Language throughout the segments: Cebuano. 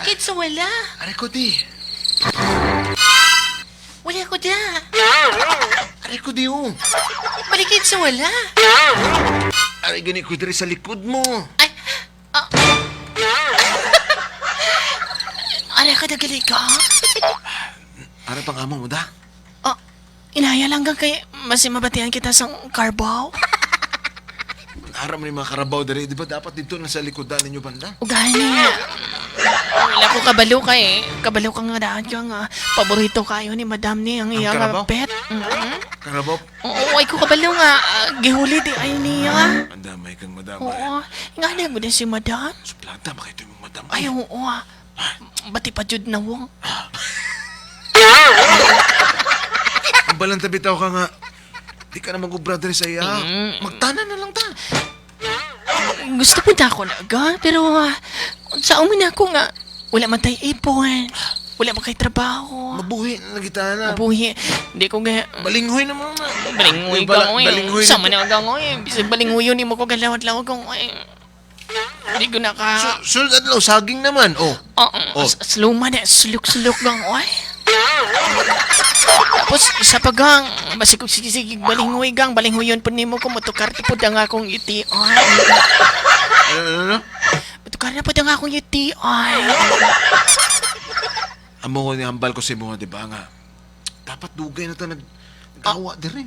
Balikid sa wala. Aray ko di. Wala ko da. Aray ko di oh. Balikid sa wala. Aray gani ko diri sa likod mo. Ay, ah. Aray ka na gali ka? Ara pang amo mo da. Oh, inaya lang kang kay mas mabatian kita sa carbaw. Ara mo ni mga karabaw diri, di ba dapat dito na sa likodan ninyo banda? Ugani. Wala ko kabalo ka eh. Kabalo ka nga daan ka nga. Paborito kayo ni Madam ni ang iya nga karabaw? pet. Mhm. Karabaw. Oo, ay ko kabalo nga. Gihuli di ay niya. Ang damay kang madam. Oo. Nga na mo din si Madam. Suplada makito yung madam. Ay, oo ah. Bati pa jud na wong. Ang balanta bitaw ka nga. Di ka na mag-ubra diri sa iya. Magtanan na lang ta. Gusto po na ako na aga, pero sa umin ako nga, wala man tayo ipon. Wala man kay trabaho. Mabuhi na lang kita na. Mabuhi. Hindi ko nga. Balinghoy na mo na. Balinghoy Uy, ka, oy. Balinghoy Sama na. na aga, oy. Bisag balinghoy yun, mo ko galawat-lawag, oy. Hindi ko na ka. Sunod adlaw saging naman. Oh. Oo, Oh. slow man eh. Sulok-sulok gang, oy. Tapos, isa pa gang, basig kong sige-sige, balinghoy gang, balinghoy yun po nimo ko, motukar po ang akong UTI. Ano, ano, ano? Motukar na po ang akong UTI. Amo ko ni hambal ko sa imo nga, di ba nga? Dapat dugay na ta nagawa diri.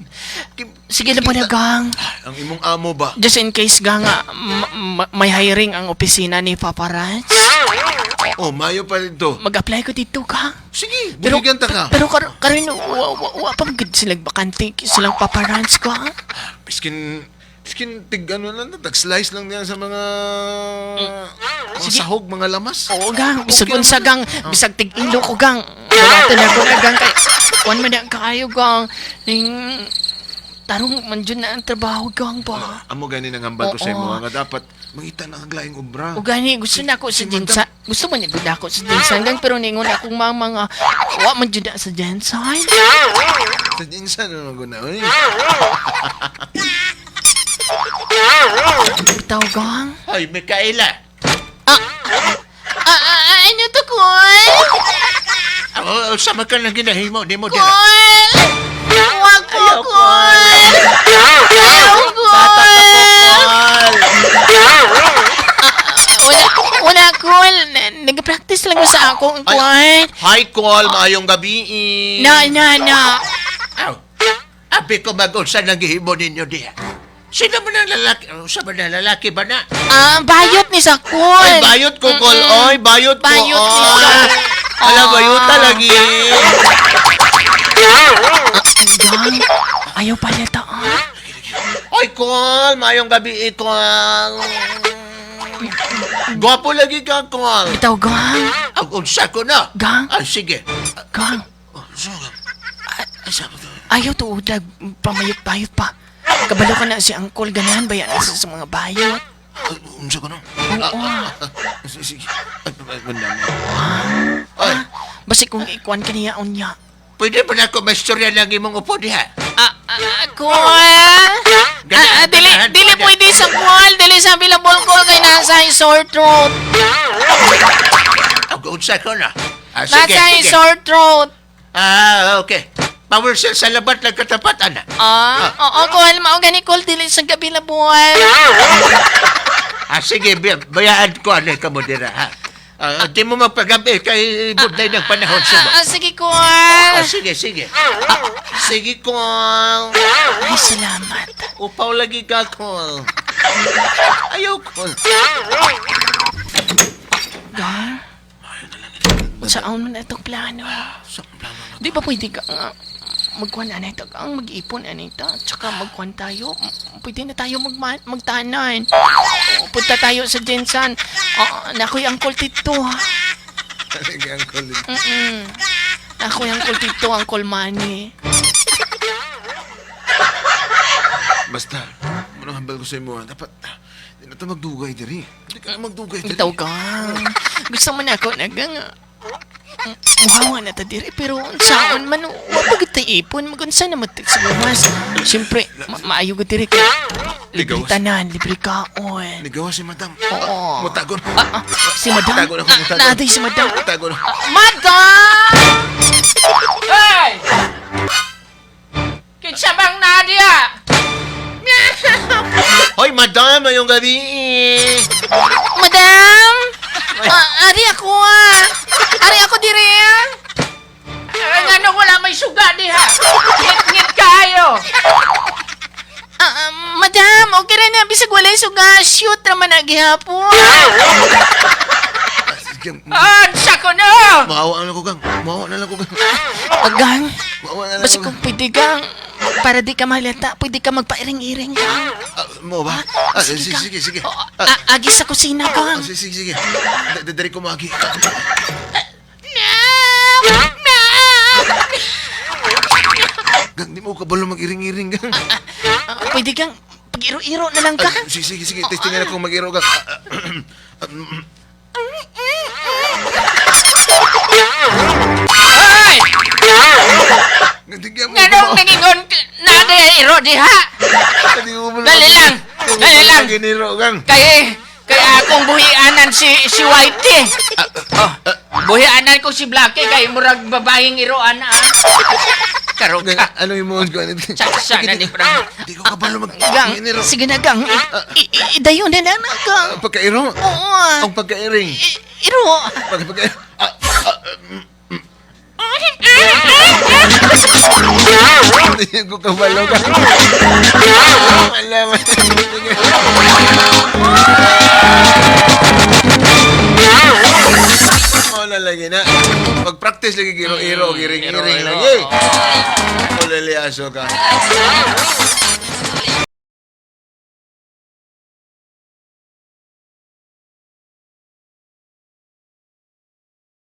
Sige lang po na gang. Ang imong amo ba? Just in case gang, may hiring ang opisina ni Papa Rans. Oh, mayo pa dito. Mag-apply ko dito ka. Sige, buligan ta ka. Pero karon wa pa gud silang bakante silang Papa Rans ko. Ha? Biskin biskin tig ano lang tag slice lang niya sa mga mga Sige. sahog, mga lamas. Oo gang, bisag Okay unsa naman. gang, bisag tig-ilo ko gang. Wala to na ko na gang kay kuan man na kaayo gang. Ning tarong man jud na ang trabaho gang ba. Amo gani nang hambal ko sa imo Oo. nga dapat mangita na ang laing obra. O gani gusto na ako sa Si Madam- Jensa. Gusto man gud ako sa Jensan gang pero ningon akong mama nga wa man jud na sa Jensan. Sa insan ano guna oy. Bitaw gang. Hoy, Mikaela. Ah, ano to, Kol? Oh, sama ka lang ginahimo ni mo dira. Kol! Wag ko, Kol! Ayaw, Kol! Wala, wala, Kol. Nag-practice lang ko sa akong kwan. Hi, Col. Maayong gabi. Na, na, na. Aw. Abi ko mag-unsa nang gihimo ninyo diha. Sino mo nang lalaki? Unsa ba na lalaki ba na? Ah, bayot ni sa Kol. Ay, bayot ko, Col. Oy, bayot ko. Bayot ni oy. sa- Ala, Ah. bayot lagi. Gang, ayaw pala ta, ah. Oy, Col. Maayong gabi, Col. Gwapo lagi ka, Col. Bitaw, gang. Ang unsa ko na. Gang. Ah, sige. Gang. Ayaw to udag, pamayot-bayot pa. Kabalo ka na si Angkol, ganahan ba yan sa mga bayot? Unsa ko no? Oo. Sige. Ay, ay, mandami. Oy, Basi kung ikuan ka niya unya. pwede ba na ako maistorya lang imong upo diha? Ah, ah, Kol! Ah, dili, Ganahan, dili ganahan. pwede sa Kol! Dili sa available Kol kay nasa sore throat. Ang unsa ko na. Ah, sige, Nasa sige. sore throat. Ah, okay. Power cell sa labat lang katapat, ana. Ah, oo, Kol. Mao gani Kol, dili sa available. Ah, sige, bayaan ko ano ka mo dira, ha? Ah, di mo magpagabi kay budlay ng panahon sa mo. Ah, sige, Kol. Ah, sige, sige. Ah, sige, Kol. Ay, salamat. Upaw lagi ka, Kol. Ayaw, Kol. Gar? Saan man na itong plano? Sa plano na. Di ba pwede ka nga magkuhan anay ta ang mag-ipon anay ta tsaka magkuhan tayo, pwede na tayo magtanan. Oo, punta tayo sa Jensan. Oo, nakoy Uncle Tito ha. Sige, ang kulit. Nakoy Uncle Tito, Uncle Manny. Basta, manang hambal ko sa imo, ah, dapat di na ta magdugay diri. Di ka na magdugay diri. Bitaw ka, gusto mo na ako nagang muhawa na ta diri pero saon man wa pa gud tay ipon magunsa na matig sa gawas. Siyempre maayo gud diri kay Libre Ligawas. tanan, libre kaon. Nigawa si madam. Oo. Mutagon. Ah, ah, si madam? Mutagon ako, Ah, mutagon. naaday si madam. Mutagon ako. Madam! Hey! Kinsa bang Nadia? Hoy, madam, mayong gabi. Madam! Ah, ari ako ah. Ari ako dire ah. Ay, ngano wala may suga diha? Ngit-ngit kayo. Ah, ah, madam, okay ra na bisag walay suga. Shoot ra man ang gihapon. Ah, sige, Ah, sa ko no! maawa na lang ko, gang. Maawa na lang ko, gang. Agang, Maawa na lang basta ko, kung pwede kang, para di ka malata, pwede ka magpairing-iring kang. Ah, mo ba? Ah, sige, kang. sige, sige. Oo, agi sa kusina kang. Ah, sige, sige, sige. Dari ko maagi. Gang, di mo kabalo mag-iring-iring, gang. Ah, pwede kang pag-iro-iro na lang Ah, kang. sige, sige, sige. Testingan ako mag-iro, gang. Ah, ah, Ay! Gang, tigyan mo. Nganong nangingon Nadia iro diha? Di mo kabalo Dali lang! Di mo Dali kabalo lang! mag-iniro, gang. Kay kay akong buhianan si si Whitey. Oh, buhianan ko si Blackie kay murag babaeng iroan ah. Karon Gang, ka. ano yung mo? Sa na ni Frank. Di ko kabalo Gang, mag-iniro. sige na gang. Idayon na lang na gang. Pagkairo. Oo ah. Ang pagkairing. Iro. Pag pag ah, ah, Hindi ko kabalo ka. Wala man. Wala lagi na. Pag-practice lagi giro-iro, giring-iring lagi. Wala li aso ka.